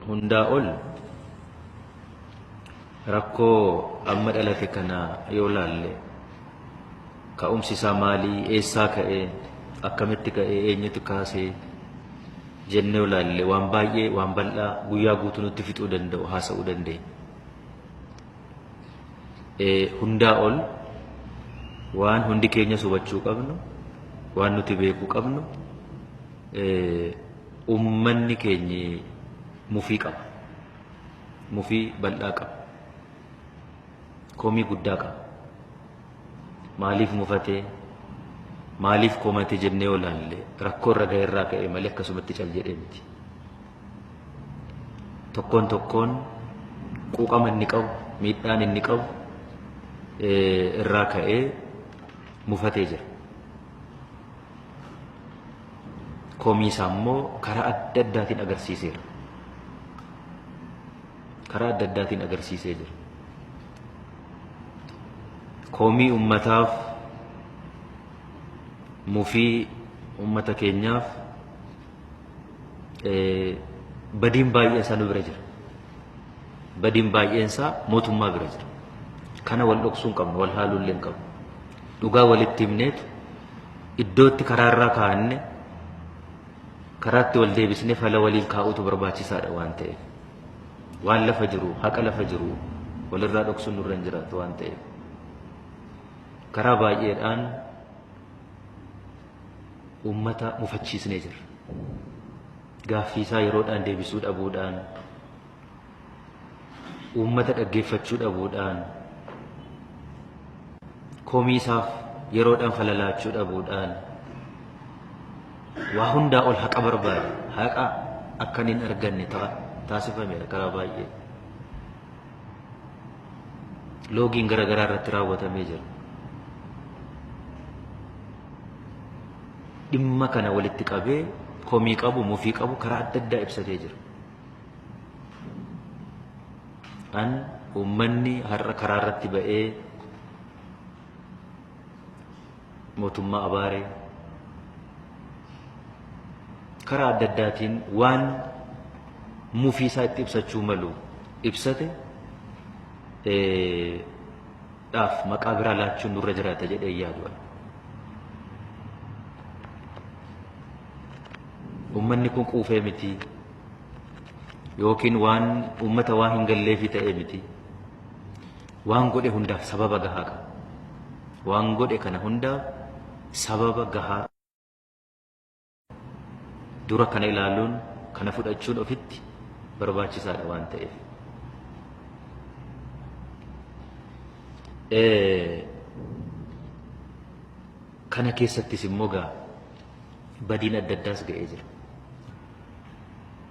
Hundaa ol rakkoo amma dhalate kana yoo laalle ka'umsi isaa maalii, eessaa ka'ee, akkamitti ka'ee, eenyutu kaasee jennee yoo laalle waan baay'ee, waan bal'aa guyyaa guutuu nutti fixuu danda'u haasa'uu dandeenya. Hundaa ol waan hundi keenyas hubachuu qabnu, waan nuti beekuu qabnu, ummanni keenyi mufii qaba. Mufii bal'aa qaba. Komii guddaa qaba. Maaliif mufatee? Maaliif komate jennee yoo laalle rakkoo irra ga'e irraa ka'e malee akkasumatti cal jedhee miti. Tokkoon tokkoon quuqama inni qabu, miidhaan inni qabu irraa ka'ee mufatee jira. Komii isaa immoo karaa adda addaatiin agarsiiseera. Karaa adda addaatiin agarsiisee jira. Komii ummataaf, mufii ummata keenyaaf badiin baay'een isaa nu bira jira. Badiin baay'een isaa mootummaa bira jira. Kana wal dhoksuu hin qabnu, wal haaluu illee hin qabnu. Dhugaa walitti himneetu iddootti karaa irraa kaa'anne karaatti wal deebisnee fala waliin kaa'uutu barbaachisaadha waan ta'eef. Waan lafa jiru, haqa lafa jiru walirraa dhoksuun nurra hin jiraatu waan ta'eef. Karaa baay'eedhaan uummata mufachiisnee jirra. Gaaffii isaa yeroodhaan deebisuu dhabuudhaan, uummata dhaggeeffachuu dhabuudhaan, komii isaaf yeroodhaan fala laachuu dhabuudhaan, waa hundaa ol haqa barbaade, haqa akka hin arganne taasifameera karaa baay'ee. Loogiin garaagaraa irratti raawwatamee jira. Dhimma kana walitti qabee komii qabu, mufii qabu karaa adda addaa ibsatee jira. An uummanni har'a karaa irratti ba'ee mootummaa abaaree karaa adda addaatiin waan mufii isaa itti ibsachuu malu ibsate dhaaf maqaa biraa laachuun nurra jiraata jedhee yaadu. Uummanni kun quufee miti yookiin waan uummata waa hin galleefi ta'ee miti. Waan godhe hundaaf sababa gahaa qaba. Waan godhe kana hundaaf sababa gahaa dura kana ilaaluun, kana fudhachuun ofitti barbaachisaadha waan ta'eef. Kana keessattis immoo gaa badiin adda addaas ga'ee jira.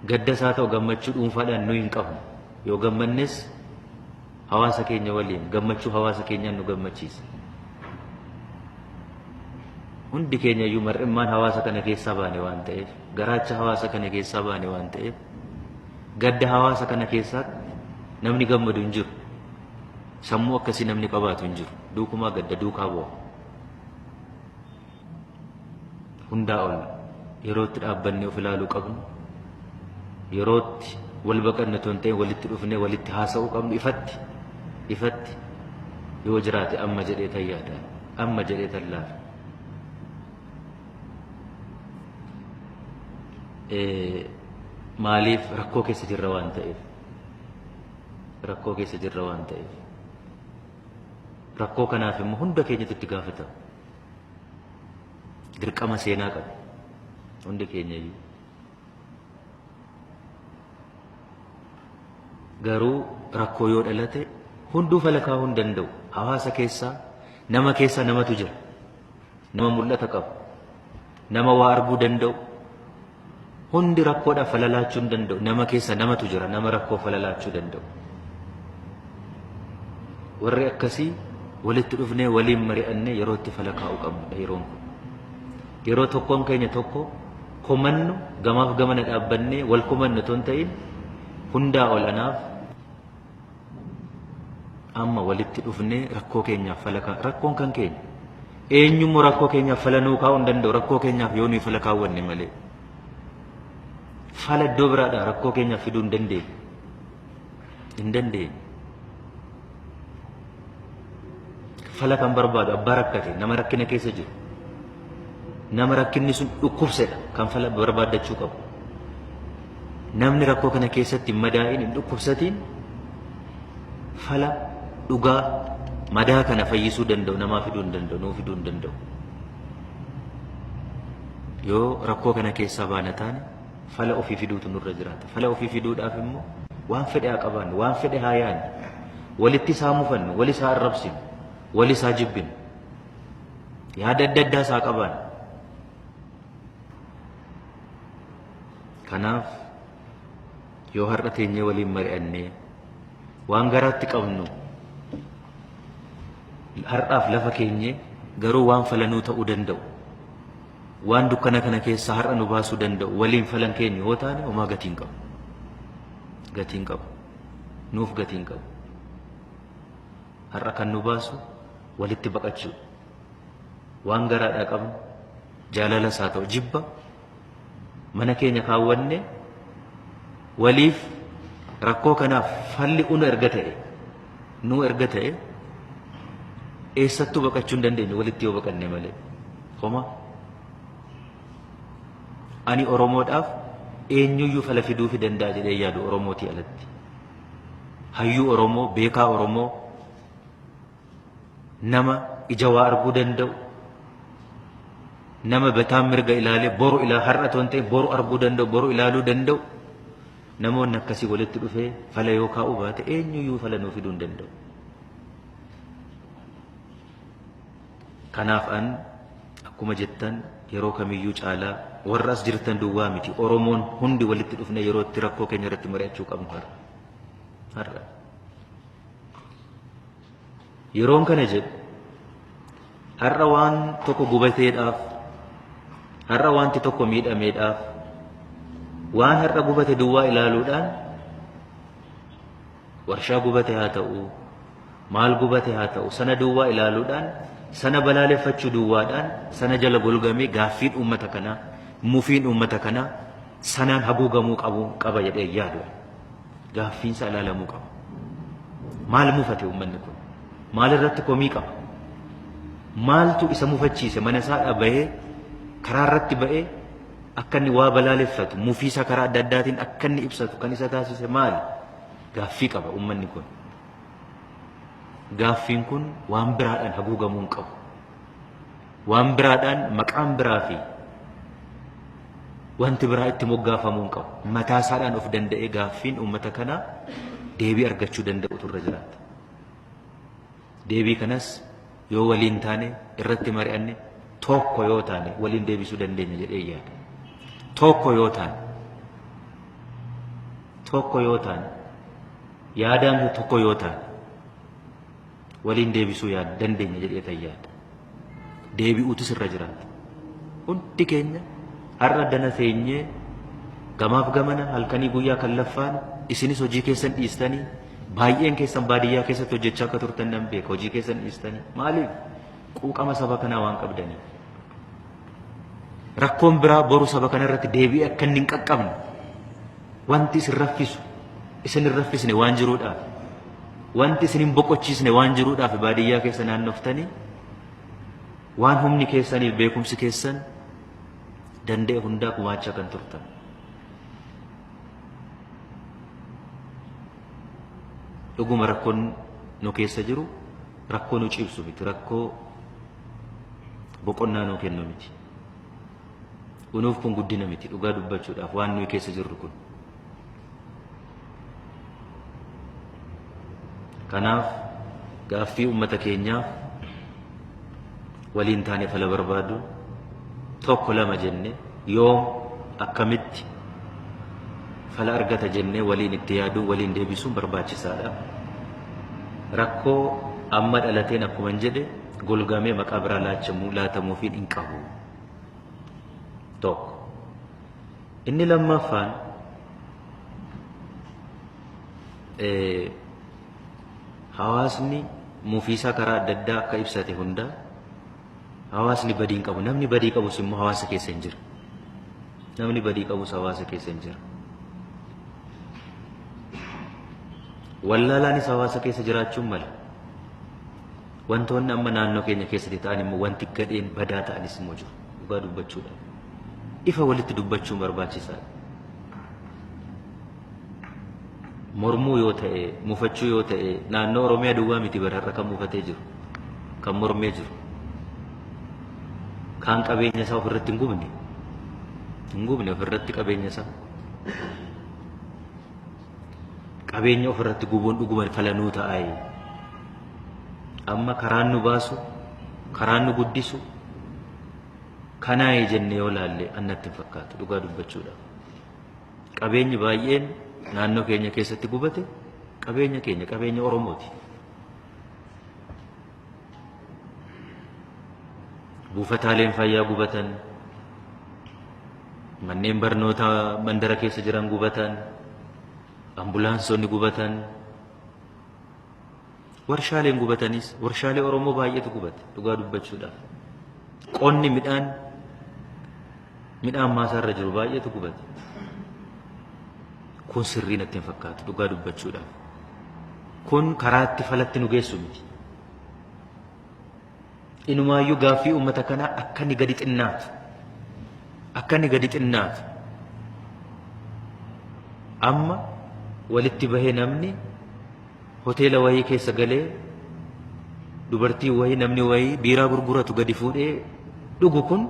Gaddas haa ta'u gammachuu dhuunfaadhaan nuyi hin qabnu. Yoo gammannes hawaasa keenya waliin gammachuu hawaasa keenyaan nu gammachiisa. Hundi keenya iyyuu mar'immaan hawaasa kana keessaa baane waan ta'eef, garaacha hawaasa kana keessaa baane waan ta'eef, gadda hawaasa kana keessaa namni gammadu hin jiru. Sammuu akkasii namni qabaatu hin jiru. Duukumaa gadda duukaa bu'a. Hundaa ol yerootti dhaabbannee of ilaaluu qabnu, yerootti wal baqanne otoo hin ta'in walitti dhufnee walitti haasa'uu qabnu ifatti ifatti yoo jiraate amma jedhee tan yaada, amma jedhee tan laala. Maaliif rakkoo keessa jirra waan ta'eef, rakkoo keessa jirra waan ta'eef, rakkoo kanaaf immoo hunda keenyatu itti gaafatama. Dirqama seenaa qaba. Hundi keenya iyyuu. Garuu rakkoo yoo dhalate hunduu fala kaa'uu hin danda'u. Hawaasa keessaa nama keessaa namatu jira. Nama mul'ata qabu. Nama waa arguu danda'u. Hundi rakkoodhaaf fala laachuu hin danda'u. Nama keessa namatu jira. Nama rakkoo fala laachuu danda'u. Warri akkasii walitti dhufnee waliin mari'annee yeroo itti fala kaa'uu qabnudha yeroon kun. Yeroo tokkoon keenya tokko komannu, gamaaf gamana dhaabbannee wal komannu otoo hin ta'in, hundaa ol anaaf amma walitti dhufnee rakkoo keenyaaf fala kaa'u. Rakkoon kan keenya. Eenyummoo rakkoo keenyaaf fala nuu kaa'uu hin danda'u, rakkoo keenyaaf yoo nuyi fala kaawwanne malee. Fala iddoo biraadhaa rakkoo keenyaaf fiduu hin dandeenyu. Hin dandeenyu. Fala kan barbaadu abbaa rakkate, nama rakkina keessa jiru. Nama rakkinni sun dhukkubsedha kan fala barbaaddachuu qabu. Namni rakkoo kana keessatti hin madaa'in, hin dhukkubsatiin fala dhugaa madaa kana fayyisuu danda'u namaa fiduu hin danda'u, nuu fiduu hin danda'u. Yoo rakkoo kana keessaa baana taane fala ofii fiduutu nurra jiraata. Fala ofii fiduudhaaf immoo waan fedhe haa qabaannu, waan fedhe haa yaannu, walitti isaa mufannu, wal isaa arrabsinu, wal isaa jibbinu, yaada adda addaas haa qabaannu. Kanaaf yoo har'a teenyee waliin mari'annee waan garaatti qabnu har'aaf lafa keenyee garuu waan falanuu ta'uu danda'u waan dukkana kana keessaa har'a nu baasuu danda'u waliin falan keenya yoo taane homaa gatiin qabu. Gatiin qabu. Nuuf gatiin qabu. Har'a kan nu baasu walitti baqachuu. Waan garaadhaa qabnu jaalalas haa ta'u jibba mana keenya kaawwanne waliif rakkoo kanaaf falli unu erga ta'e nuu erga ta'e eessattuu baqachuu hin dandeenyu walitti yoo baqanne malee. Homa ani Oromoodhaaf eenyuyyuu fala fiduufi danda'a jedhee yaadu Oromootii alatti. Hayyuu Oromoo, beekaa Oromoo, nama ija waa arguu danda'u, nama bataan mirga ilaalee boru ilaa har'a otoo hin ta'in boru arguu danda'u, boru ilaaluu danda'u, namoonni akkasii walitti dhufee fala yoo kaa'uu baate eenyuyyuu fala nuu fiduu hin danda'u. Kanaaf an akkuma jettan yeroo kamiyyuu caalaa warra as jirtan duwwaa miti Oromoon hundi walitti dhufnee yeroo itti rakkoo keenya irratti mari'achuu qabnu har'a. Har'a. Yeroon kana jedhu har'a waan tokko gubateedhaaf har'a wanti tokko miidhameedhaaf waan har'a gubate duwwaa ilaaluudhaan warshaa gubate haa ta'u maal gubate haa ta'u sana duwwaa ilaaluudhaan sana balaaleffachuu duwwaadhaan sana jala golgamee gaaffiin uummata kanaa mufiin uummata kanaa sanaan haguugamuu qabu qaba jedhee yaadu. Gaaffiinsa ilaalamuu qaba. Maal mufate uummanni kun? Maal irratti komii qaba? Maaltu isa mufachiise mana isaadhaa bahee karaa irratti bahee akka inni waa balaaleffatu mufiisa karaa adda addaatiin akka inni ibsatu kan isa taasise maali? Gaaffii qaba uummanni kun. Gaaffiin kun waan biraadhaan haguugamuu hin qabu. Waan biraadhaan maqaan biraa fi wanti biraa itti moggaafamuu hin qabu. Mataa isaadhaan of danda'ee gaaffiin uummata kanaa deebii argachuu danda'utu irra jiraata. Deebii kanas yoo waliin taane irratti mari'anne tokko yoo taane waliin deebisuu dandeenya jedhee yaada. Tokko yoo taane tokko yoo taane yaadaan tokko yoo taane waliin deebisuu yaada dandeenya jedhee tan yaada. Deebi'uutus irra jiraata. Hundi keenya har'a dana teenyee gamaaf gamana halkanii guyyaa kan laffaanu isinis hojii keessan dhiistanii baay'een keessan baadiyyaa keessatti hojjechaa akka turtan nan beeka hojii keessan dhiistanii maaliif quuqama saba kanaa waan qabdaniif. Rakkoon biraa boru saba kana irratti deebi'ee akka inni hin qaqqabne wanti isin raffisu isin hin raffisne waan jiruudhaaf wanti isin hin boqochiisne waan jiruudhaaf baadiyyaa keessa naannoftanii waan humni keessaniif beekumsi keessan danda'e hundaa gumaachaa kan turtan. Dhuguma rakkoon nu keessa jiru rakkoo nu ciibsu miti rakkoo boqonnaa nuu kennu miti. Unuuf kun guddina miti dhugaa dubbachuudhaaf waan nuyi keessa jirru kun. Kanaaf gaaffii uummata keenyaaf waliin taane fala barbaadu tokko lama jenne yoom akkamitti fala argata jennee waliin itti yaaduu waliin deebisuun barbaachisaadha. Rakkoo amma dhalateen akkuma hin jedhe golgamee maqaa biraa laachamuu laatamuufiin hin qabu. Tokko. Inni lammaffaan hawaasni mufiisaa karaa adda addaa akka ibsate hunda hawaasni badii hin qabu. Namni badii qabus immoo hawaasa keessa hin jira. Namni badii qabus hawaasa keessa hin jira. Wallaalaanis hawaasa keessa jiraachuun mala. Wantoonni amma naannoo keenya keessatti ta'an immoo wanti gadheen badaa ta'anis immoo jiru. Dhugaa dubbachuudhaaf. Ifa walitti dubbachuun barbaachisaadha. Mormuu yoo ta'e, mufachuu yoo ta'e, naannoo Oromiyaa duwwaa miti bara har'a kan mufatee jiru, kan mormee jiru. Kaan qabeenya isaa ofirratti hin gubne. Hin gubne ofirratti qabeenya isaa. Qabeenya ofirratti gubuun dhuguma falanuu ta'aayi. Amma karaan nu baasu, karaan nu guddisu, kanaayi jennee yoo laalle annatti hin fakkaatu dhugaa dubbachuudhaaf. Qabeenyi baay'een naannoo keenya keessatti gubate qabeenya keenya qabeenya Oromooti. Buufataaleen fayyaa gubatan, manneen barnootaa mandara keessa jiran gubatan, ambulaansonni gubatan, warshaaleen gubatanis warshaalee Oromoo baay'eetu gubate dhugaa dubbachuudhaaf. Qonni midhaan midhaan maasaarra jiru baay'eetu gubate. Kun sirrii natti hin fakkaatu dhugaa dubbachuudhaaf. Kun karaatti falatti nu geessu miti. Inumaayyuu gaaffii uummata kanaa akka inni gadi xinnaatu. Akka inni gadi xinnaatu. Amma walitti bahee namni hoteela wayii keessa galee dubartii wayii namni wayii biiraa gurguratu gadi fuudhee dhugu kun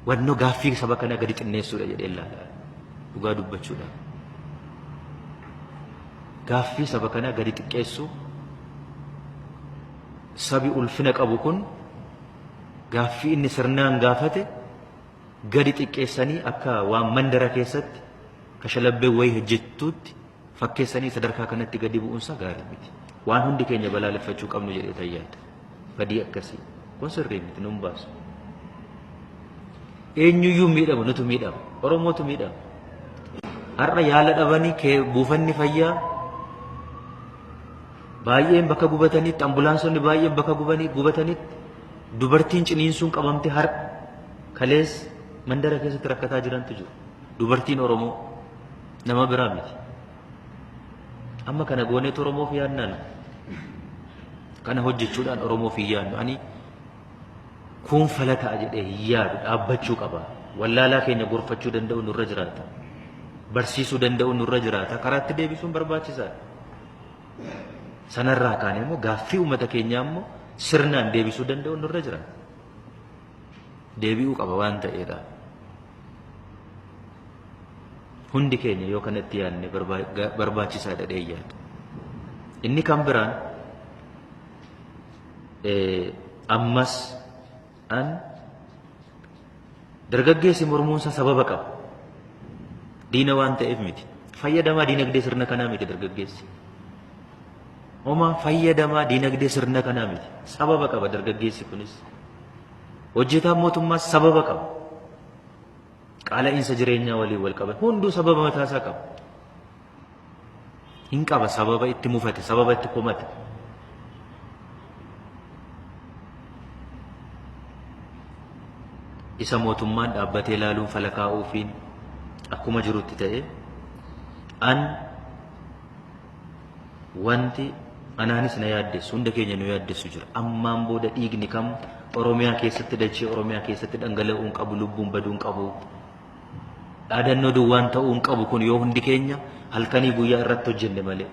wannoo gaaffii saba kanaa gadi xinneessuudha jedhee ilaala. Dhugaa dubbachuudhaaf. Gaaffii saba kanaa gadi xiqqeessuu sabi ulfina qabu kun gaaffii inni sirnaan gaafate gadi xiqqeessanii akka waan mandara keessatti kashalabbee wayii hojjettuutti fakkeessanii sadarkaa kanatti gadi bu'uunsaa gaarii miti. Waan hundi keenya balaaleffachuu qabnu jedhee tayyaada. Badii akkasii. Kun sirrii miti nun baasu. Eenyuyyuu miidhamu nutu miidhama. Oromootu miidhama. Har'a yaala dhabanii kee buufanni fayyaa baay'een bakka gubatanitti ambulaansonni baay'een bakka gubanii gubatanitti dubartiin ciniinsuun qabamte har'a kalees mandara keessatti rakkataa jirantu jiru. Dubartiin Oromoo nama biraa miti. Amma kana gooneetu Oromoof yaadnaan kana hojjechuudhaan Oromoof hin yaadnu. Ani kun fala ta'a jedhee hin yaadu dhaabbachuu qaba. Wallaalaa keenya gorfachuu danda'u nurra jiraata. Barsiisuu danda'u nurra jiraata. Karaatti deebisuun barbaachisaadha. Sanarraa kaanee immoo gaaffii uummata keenyaa immoo sirnaan deebisuu danda'u nurra jiraata. Deebi'uu qaba waan ta'eedha. Hundi keenya yoo kanatti yaadne barbaachisaadha jedhee yaada. Inni kan biraan ammas an dargaggeessi mormuunsa sababa qaba. Diina waan ta'eef miti. Fayyadamaa diinagdee sirna kanaa miti dargaggeessi. Homaa fayyadamaa diinagdee sirna kanaa miti. Sababa qaba dargaggeessi kunis. Hojjetaan mootummaas sababa qaba. Qaala'iinsa jireenyaa waliin wal qaba. Hunduu sababa mataasaa qaba. Hin qaba sababa itti mufate, sababa itti komate. Isa mootummaan dhaabbatee ilaaluun fala kaa'uufiin akkuma jirutti ta'e an wanti anaanis na yaaddessu hunda keenya nu yaaddessu jira. Ammaan booda dhiigni kam Oromiyaa keessatti dachee Oromiyaa keessatti dhangala'uu hin qabu lubbuun baduu hin qabu. Dhaadannoo duwwaan ta'uu hin qabu kun yoo hundi keenya halkanii guyyaa irratti hojjenne malee.